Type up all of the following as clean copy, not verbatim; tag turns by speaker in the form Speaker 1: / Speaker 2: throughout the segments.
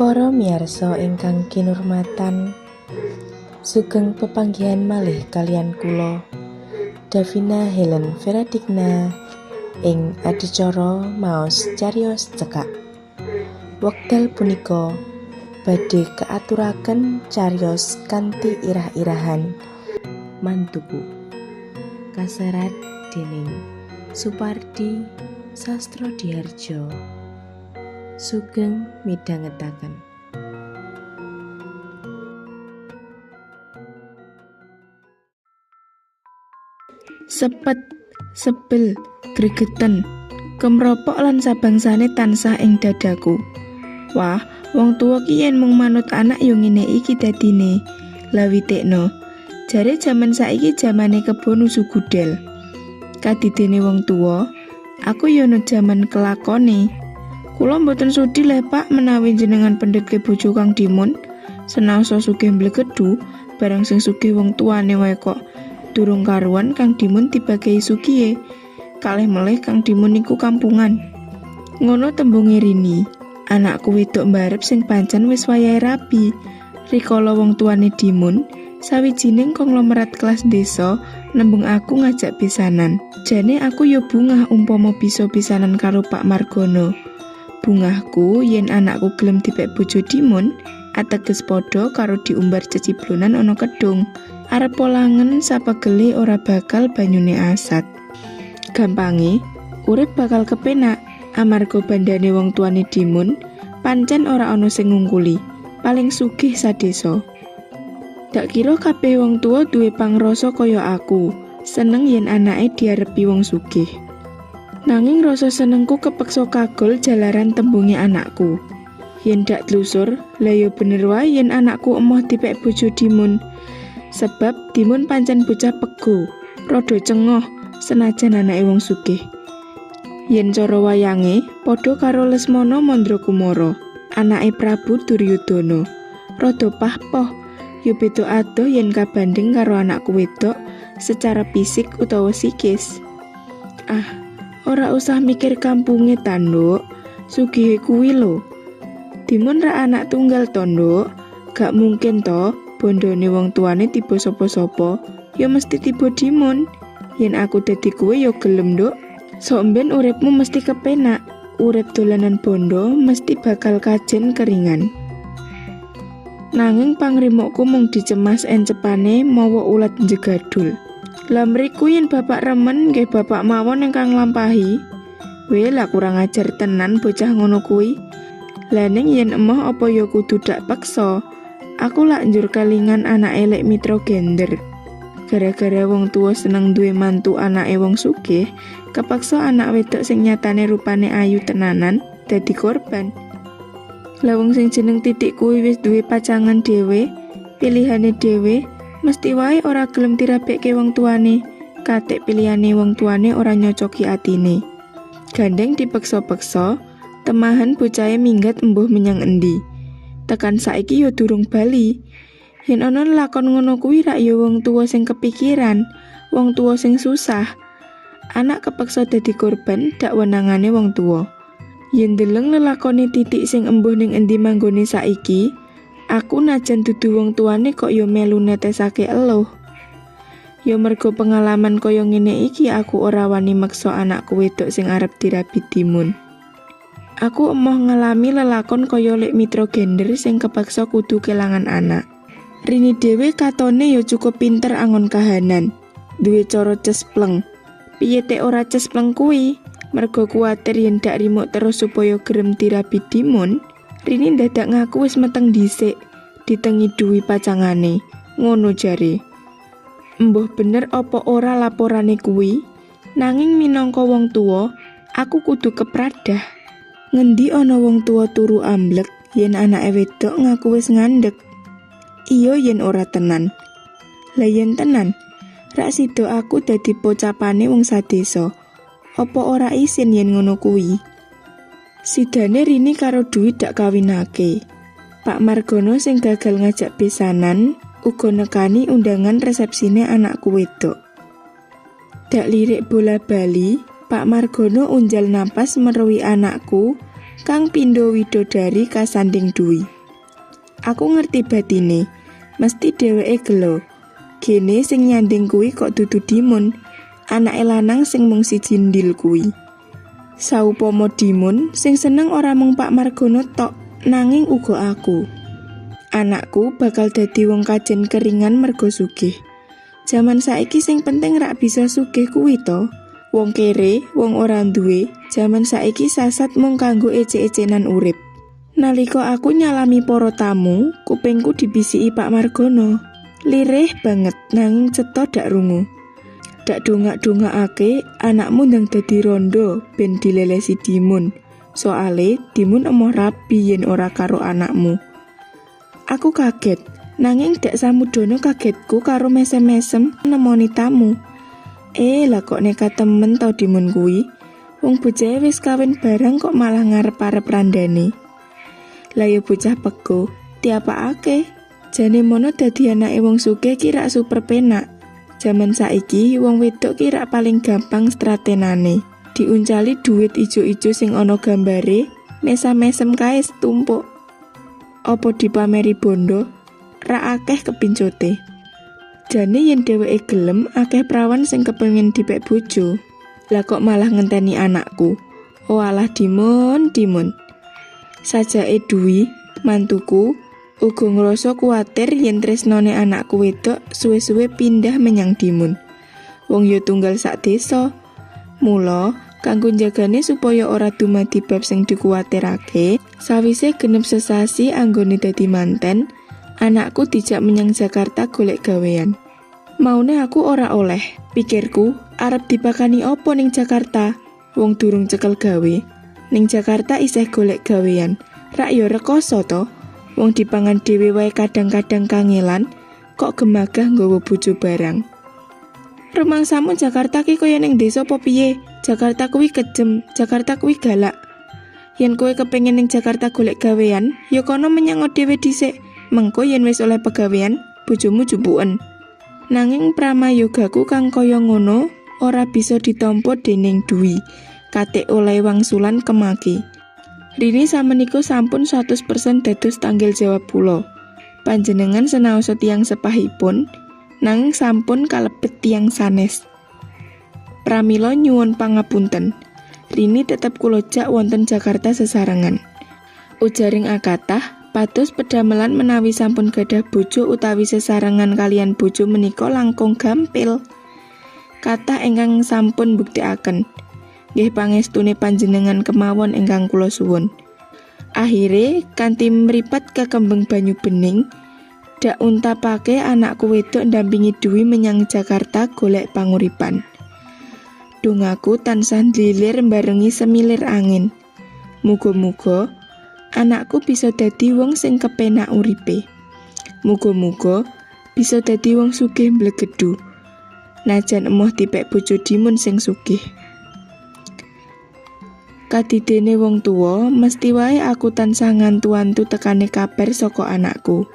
Speaker 1: Para miyarsa ingkang kinurmatan, sugeng pepanggihan malih kaliyan kula Davina Helen Veradikna ing adicara maos cariyos cekak. Wekdal punika badhe kaaturaken cariyos kanthi irah-irahan Mantuku kaserat dening Supardi Sastradihardja. Sugeng midhangetaken. Sepet, sebel, gregeten, kemropok lan sabangsane tansah ing dadaku. Wah, wong tuwa ki yen mung manut anak yo ngene iki dadine. Lah witekno, jare jaman saiki jamane kebo nusu gudel. Kadidene wong tuwa, aku yo no jaman kelakone. Kula mboten sudi leh Pak menawi jenengan pendhetke bojo Kang Dimun. Senaosa sugih mblegedu, barang sing sugih wong tuane wae kok. Durung karuan Kang Dimun dibagehi sugihe. Kalih melih Kang Dimun niku kampungan. Ngono tembunge Rini. Anakku wedok mbarep sing pancen wis wayahe rabi. Rikala wong tuane Dimun, sawijining konglomerat kelas desa nembung aku ngajak pisanan. Jane aku yo bungah umpama bisa pisanan karo Pak Margono. Bungahku yen anakku gelem dipek bojo Dimun, ateges padha karo diumbar ceciblonan ana kedung. Arep polangen sapegele ora bakal banyune asat. Gampange, urip bakal kepenak amarga bandane wong tuane Dimun pancen ora ana sing ngungkuli, paling sugih sadesa. Dak kira kabeh wong tuwa duwe pangrasa kaya aku, seneng yen anake diarepi wong sugih. Nanging rasa senengku kepeksa kagol jalaran tembunge anakku. Yen dak tlusur, lah yo bener wae yen anakku emoh dipek bojo Dimun. Sebab Dimun pancen bocah pego, rada cengoh senajan anake wong sugih. Yen cara wayange padha karo Lesmana Mandrakumara, anake Prabu Duryudana. Rada pahpoh, yo beda adoh yen kabanding karo anakku wedok secara fisik utawa psikis. Ah, ora usah mikir kampunge ta, Nduk. Sugihe kuwi lho. Dimun ra anak tunggal to, Nduk. Gak mungkin to bondone wong tuane tiba sapa-sapa, ya mesti tiba Dimun. Yen aku dadi kowe ya gelem, Nduk. Sok mben uripmu mesti kepenak. Urip dolanan bondo mesti bakal kajen keringan. Nanging pangrimukku mung dicemas encepane mawa ulat njegadul. Lah mriku yen bapak remen nggih bapak mawon ingkang nglampahi. Weh lah kurang ajar tenan bocah ngono kuwi. Lah ning yen emoh apa ya kudu dak peksa. Aku lak njur kelingan anake lek Mitra Gender. Gara-gara wong tuwa seneng duwe mantu anake wong sugih, kepeksa anak wedok sing nyatane rupane ayu tenanan dadi korban. Lah wong sing jeneng Titik kuwi wis duwe pacangan dhewe, pilihane dhewe, mesti wae ora gelem dirabekke wong tuane. Katik pilihane wong tuane ora nyocoki atine. Gandeng dipeksa-peksa, temahan bocahe minggat embuh menyang endi. Tekan saiki yo durung bali. Yen ana lakon ngono kuwi rak yo wong tuwa sing kepikiran, wong tuwa sing susah. Anak kepeksa dadi korban dak wenangane wong tuwa. Yen ndeleng lelakone Titik sing embuh ning endi manggone saiki, aku najan dudu wong tuane kok yo melu netesake eluh. Yo mergo pengalaman kaya ngene iki aku ora wani meksa anakku wedok sing arep dirabi Dimun. Aku emoh ngalami lelakon kaya lek Mitra Gender sing kepeksa kudu kelangan anak. Rini dhewe katone yo cukup pinter angon kahanan, duwe cara cespleng. Piye tek ora cespleng kuwi? Mergo kuwatir yen dak rimuk terus supaya gerem dirabi Dimun, Rini ndadak ngaku wis meteng dhisik, ditengi duwi pacangane. Ngono jare. Embuh bener apa ora laporane kuwi? Nanging minangka wong tuwa, aku kudu kepradah. Ngendi ana wong tuwa turu amblek yen anake wedok ngaku wis ngandhek? Iya yen ora tenan. Lah yen tenan, rak sida aku dadi pocapane wong sadesa. Apa ora isin yen ngono kuwi? Sidane Rini karo Dwi dak kawinake. Pak Margono sing gagal ngajak pisanan uga nekani undangan resepsine anakku wedok. Dak lirik bola bali, Pak Margono unjal napas meruwi anakku kang pindho widodari kasanding Dwi. Aku ngerti batine, mesti dheweke gelo. Gene sing nyanding kuwi kok dudu Dimun, anake lanang sing mung siji ndil kuwi. Saupama Dimun sing seneng ora mung Pak Margono tok, nanging uga aku. Anakku bakal dadi wong kajen keringan mergo sugih. Jaman saiki sing penting rak bisa sugih kuwi to. Wong kere, wong ora duwe, jaman saiki sasat mung kanggo ece-ecenan urip. Nalika aku nyalami para tamu, kupingku dibisiki Pak Margono. Lirih banget nanging cetha dak rungu. Dak dongak-dongakake anakmu ndang dadi rondo ben dilelesi Dimun. Soale Dimun emoh rabi yen ora karo anakmu. Aku kaget, nanging dak samudana kagetku karo mesem-mesem nemoni tamu. Lah kok nekat temen to Dimun kuwi? Wong bocahe wis kawin barang kok malah ngarep-arep randane. Lah ya bocah pego, diapakake? Jane mono dadi anake wong sugih ki rak super penak. Jaman saiki wong wedok ki rak paling gampang stratenane. Diuncali duit ijo-ijo sing ana gambare, mesam-mesem kae setumpuk. Apa dipameri bondo, rak akeh kepincote. Jane yen dheweke gelem, akeh prawan sing kepengin dipek bojo. Lah kok malah ngenteni anakku. Oh alah Dimun, Dimun. Sajake Dwi, mantuku, uga ngrasa kuwatir yen tresnane anakku wedok suwe-suwe pindah menyang Dimun. Wong ya tunggal sak desa. Mula kanggo njagane supaya ora dumadi bab sing dikuwatirake, sawise genep sesasi anggone dadi manten, anakku dijak menyang Jakarta golek gawean. Maune aku ora oleh, pikirku arep dipakani opo ning Jakarta? Wong durung cekel gawe. Ning Jakarta isih golek gawean. Rak yo rekoso to. Wong dipangan dhewe wae kadang-kadang kangelan, kok gemagah nggawa bojo barang. Rumangsamu Jakarta ki kaya ning desa apa piye? Jakarta kuwi kejem, Jakarta kuwi galak. Yen kowe kepengin ning Jakarta golek gawean, ya kono menyang dhewe dhisik. Mengko yen wis oleh pegawean, bojomu jupuken. Nanging pramayogaku kang kaya ngono ora bisa ditampa dening Dwi. Katik oleh wangsulan kemaki. Rini samenika sampun 100% dados tanggel jawab kula. Panjenengan senaosa tiyang sepahipun, nanging sampun kalebet tiyang sanes. Pramila nyuwun pangapunten. Rini tetep kula jak wonten Jakarta sesarengan. Ujaring akatah, pados pedamelan menawi sampun gadah bojo utawi sesarengan kalian bojo menika langkung gampil. Kathah ingkang sampun buktikaken. Nggih pangestune panjenengan kemawon ingkang kula suwun. Akhire kanthi mripat kekembeng banyu bening, dak untapake anakku wedok ndampingi Dwi menyang Jakarta golek panguripan. Dongaku tansah ndlilir mbarengi semilir angin. Muga-muga anakku bisa dadi wong sing kepenak uripe. Muga-muga bisa dadi wong sugih mblegedu. Najan emoh dipek bojo Dimun sing sugih. Kadidene wong tuwa, mesti wae aku tansah ngantu-antu tekane kabar saka anakku.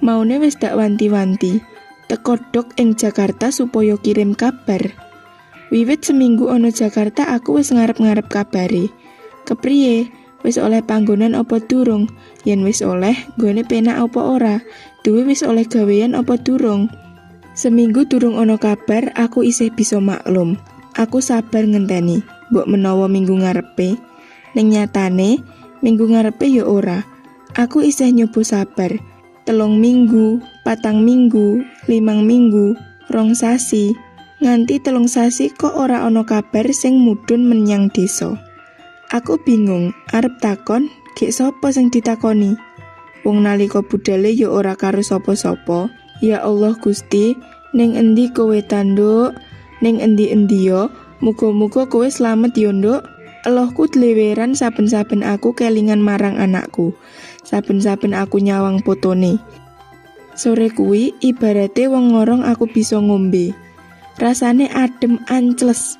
Speaker 1: Maune wis dak wanti-wanti, teko dok ing Jakarta supaya kirim kabar. Wiwit seminggu ana Jakarta aku wis ngarep-ngarep kabare. Kepriye? Wis oleh panggonan apa durung? Yen wis oleh, nggone penak apa ora? Duwe wis oleh gawean apa durung? Seminggu durung ana kabar, aku isih bisa maklum. Aku sabar ngenteni. Mbok menawa minggu ngarepe. Ning nyatane, minggu ngarepe ya ora. Aku isih nyoba sabar. 3 minggu, 4 minggu, 5 minggu, 2 sasi. Nganti 3 sasi kok ora ana kabar sing mudhun menyang desa. Aku bingung, arep takon, gek sapa sing ditakoni? Wong nalika budale ya ora karo sapa-sapa. Ya Allah Gusti, ning endi kowe tanduk? Ning endi-endi yo? Muga-muga kowe slamet yo, Nduk. Elohku dleweran saben-saben aku kelingan marang anakku. Saben-saben aku nyawang potone. Sore kuwi ibarate wong ngorong aku bisa ngombe. Rasane adem ancles.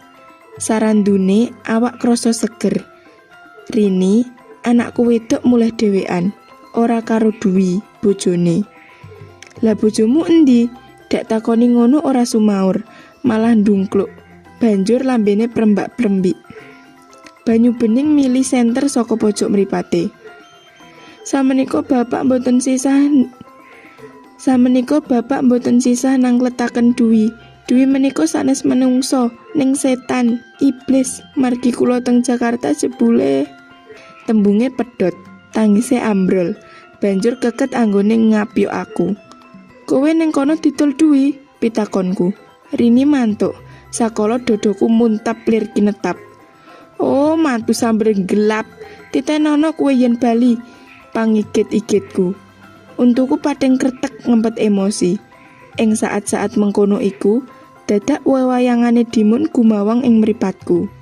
Speaker 1: Sarandune awak krasa seger. Rini, anakku wedok mulih dhewean, ora karo Dwi, bojone. Lah bojomu endi? Dak takoni ngono ora sumaur, malah ndungkluk. Banjur lambene prembak-prembik. Banyu bening mili senter saka pojok mripate. Samenika bapak mboten sisah. Samenika bapak mboten sisah nangkletaken Dwi. Dwi menika sanes menungso, ning setan, iblis, margi kula teng Jakarta jebule. Tembunge pedhot, tangise ambrol. Banjur keket anggone ngapyuk aku. Kowe ning kono didol Dwi? Pitakonku. Rini mantuk. Sakala dodoku muntap lir kinetap. Oh, mantu samber gelap. Titenono kowe yen bali. Pangigit-igitku. Untuku pating kretek ngempet emosi. Ing saat-saat mengkono iku, dadak wewayangane Dimun gumawang ing mripatku.